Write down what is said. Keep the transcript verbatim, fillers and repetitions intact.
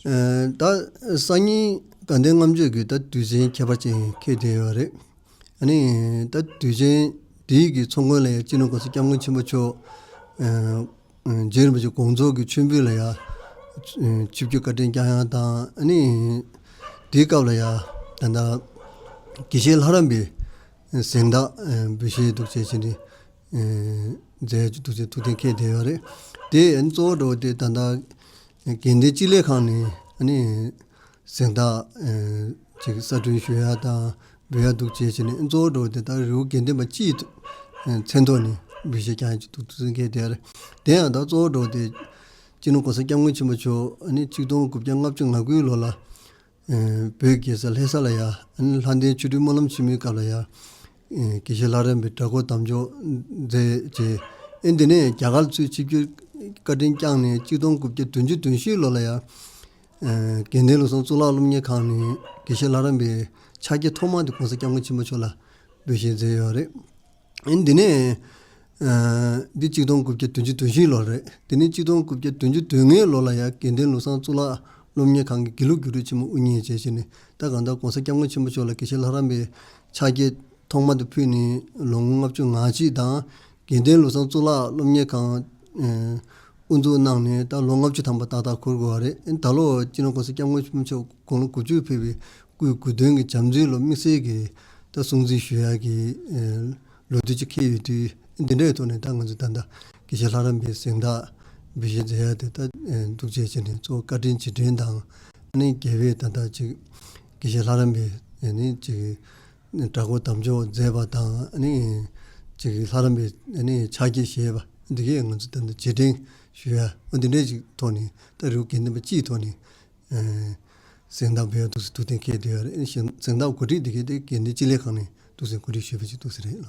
ཨ་ད་སང་ཉིན་དགའ་ལྡན་ལྔ་མཆོད་ཀྱི་ད་དུས་ཆེན་ཁྱད་པར་ཅན་འཁེལ་བསྡད་ཡོད་རེད། ཨ་ནི་ད་དུས་ཆེན་འདིའི་གི་ཚོགས་མགོན་ལ་ཡང་སྤྱི་ནོར་༸གོང་ས་༸སྐྱབས་མགོན་ཆེན་པོ་མཆོག་ཨ་ཨ་རྗེ་རིན་པོ་ཆེ་དགོངས་རྫོགས་ཀྱི་མཆོད་འབུལ་ལ་ཡང་ཨ་ཆིབས་བསྒྱུར་བཀའ་དྲིན་བསྐྱངས་ཡག་དང་། ཨ་ནི་དེའི་སྐབས་ལ་ཡང་ད་ལྟ་དགེ་བཤེས་ལྷ་རམས་པའི་གཟེངས་རྟགས་ཨ་འབུལ་བཞེས་འདུག་བྱས་བྱས་ནས་ཨ་མཛད་ཀྱི་འདུག་བྱས་ཐུགས་གཏན་འཁེལ་བསྡད་ཡོད་རེད། དེ་ཨ་ནི་གཙོ་བོ་འདྲ་བོ་དེ་ད་ལྟ་དགེ་ལྡན་སྤྱི་ལྷན་ཁང་ནས་ཨ་ནི་གཟེངས་རྟགས་ཨ་ཅིག་གསར་སྐྲུན་ཞུ་ཡག་དང་འབུལ་ཡག་འདུག་བྱས་བྱས་ནས་གཙོ་བོ་འདྲ་བོ་དེ་ད་རི་བོ་དགེ་ལྡན་པ་སྤྱིའི་ཐོ་ཨ་མཚན་ཐོག་ནས་འབུལ་བཞེས་བསྐྱངས་ཡག་ཅིག་འདུག་ཐུགས་གཏན་འཁེལ་བསྡད་ཡོད་རེད། དེ་ཡང་ད་གཙོ་བོ་འདྲ་བོ་དེ་སྤྱི་ནོར་༸གོང་ས་༸སྐྱབས་མགོན་ཆེན་པོ་མཆོག་ཨ་ནི་གཅིག་སྟོང་དགུ་བརྒྱ་ལྔ་བཅུ་ང་དགུའི་ལོ་ལ་ཨ་བོད་རྒྱལ་ས་ལྷ་ས་ལ་ཡང་ཨ་ནི་ལྷ་ལྡན་ཆོ་འཕྲུལ་སྨོན་ལམ་ཆེན་མོའི་སྐབས་ལ་ཡང་ཨ་དགེ་བཤེས་ལྷ་རམས་པའི་གྲྭ་སྐོར་དམ་འཇོག་མཛད་བྱས། ཨ་འདི་ནས་རྒྱ་གར་ཚུར་ཆིབས་བསྒྱུར་བཀའ་དྲིན་བསྐྱངས་ནས་གཅིག་སྟོང་དགུ་བརྒྱ་བདུན་ཅུ་དོན་བཞིའི་ལོ་ལ་ཡང་ཨ་དགེ་ལྡན་ལུགས་བཟང་གཙུག་ལག་སློབ་གཉེར་ཁང་ནས་དགེ་བཤེས་ལྷ་རམས་པའི་ཕྱག་འཁྱེར་ཐོག་མ་དེ་༸གོང་ས་༸སྐྱབས་མགོན་ཆེན་པོ་མཆོག་ལ་འབུལ་བཞེས་མཛད་ཡོད་རེད། ཨ་འདི་ནས་ཨ་འདི་གཅིག་སྟོང་དགུ་བརྒྱ་བདུན་ཅུ་དོན་བཞིའི་ལོ་རེད། དེ་ནས་གཅིག་སྟོང་དགུ་བརྒྱ་བདུན་ཅུ་དོན་ལྔའི་ལོ་ལ་ཡང་དགེ་ལྡན་ལུགས་བཟང་གཙུག་ལག་སློབ་གཉེར་ཁང་གི་དགེ་ལུགས་རྒྱུགས་སྤྲོད་ཆེན་མོ་དབུ་བརྙེས་བྱས་བྱས་ནས་ད་གང་ལྟར་༸གོང་ས་༸སྐྱབས་མགོན་ཆེན་པོ་མཆོག་ལ་དགེ་བཤེས་ལྷ་རམས་པའི་ཕྱག་འཁྱེར་ཐོག་མ་དེ་ཕུལ་ནས་ལོ་ངོ་ལྔ་བཅུ་ང་གཅིག་དང་། དགེ་ལྡན་ལུགས་བཟང་གཙུག་ལག་སློབ་གཉེར་ཁང་ཨ་དབུ་འཛུགས་གནང་ནས་ད་ལོ་ལྔ་བཅུ་ཐམ་པ་ཏག་ཏག་འཁོར་དགོས་པ་རེད། ད་ལོ་སྤྱི་ནོར་༸གོང་ས་༸སྐྱབས་མགོན་ཆེན་པོ་མཆོག་དགུང་ལོ་དགུ་བཅུ་ཕེབས་པའི་སྐུའི་དགུང་སྟོན་གྱི་བྱམས་བརྩེའི་ལོ་དམིགས་བསལ་གྱི་ད་སྲུང་བརྩི་ཞུ་ཡག་གི་ཨ་ལོ་དུས་ཅིག་འཁེལ་ཡོད་དུས། འདི་འདྲའི་ཐོག་ནས་ད་ང་ཚོ་ད་ལྟ་དགེ་བཤེས་ལྷ་རམས་པའི་གཟེངས་རྟགས་འབུལ་བཞེས་མཛད་ཡག་དེ་ད་ཨ་འདུག་བྱས་བྱས་ནས་གཙོ་བོ་བཀའ་དྲིན་རྗེས་དྲན་དང་། ཨ་ནི་རྒྱལ་བས་ད་ལྟ་ཅིག་དགེ་བཤེས་ལྷ་རམས་པའི་ཨ་ནི་ཅིག་གྲྭ་སྐོར་དམ་འཇོག་མཛད་པ་དང་། ཨ་ནི་ཅིག་ལྷ་རམས་པའི་ཨ་ནི་ཕྱག་འཁྱེར་བཞེས་པ་འདི་གས་ང་ཚོ་ད་ལྟ་རྗེས་དྲན་ཞུ་ཡག་འོ་འདི་འདྲའི་ཅིག་ཐོག་ནས་ད་རི་བོ་དགེ་ལྡན་པ་སྤྱིའི་ཐོག་ནས་ཨ་གཟེངས་རྟགས་འབུལ་ཡག་འདུག་སེ་ཐུགས་གཏན་འཁེལ་བསྡད་ཡོད་རེད། ཨ་ནི་གཟེངས་རྟགས་གོ་སྒྲིག་འདི་གས་དེ་དགེ་ལྡན་སྤྱི་ལྷན་ཁང་ནས་འདུག་སེ་གོ་སྒྲིག་ཞུས་པ་ཅིག་འདུག་སེ་རེད་ལགས།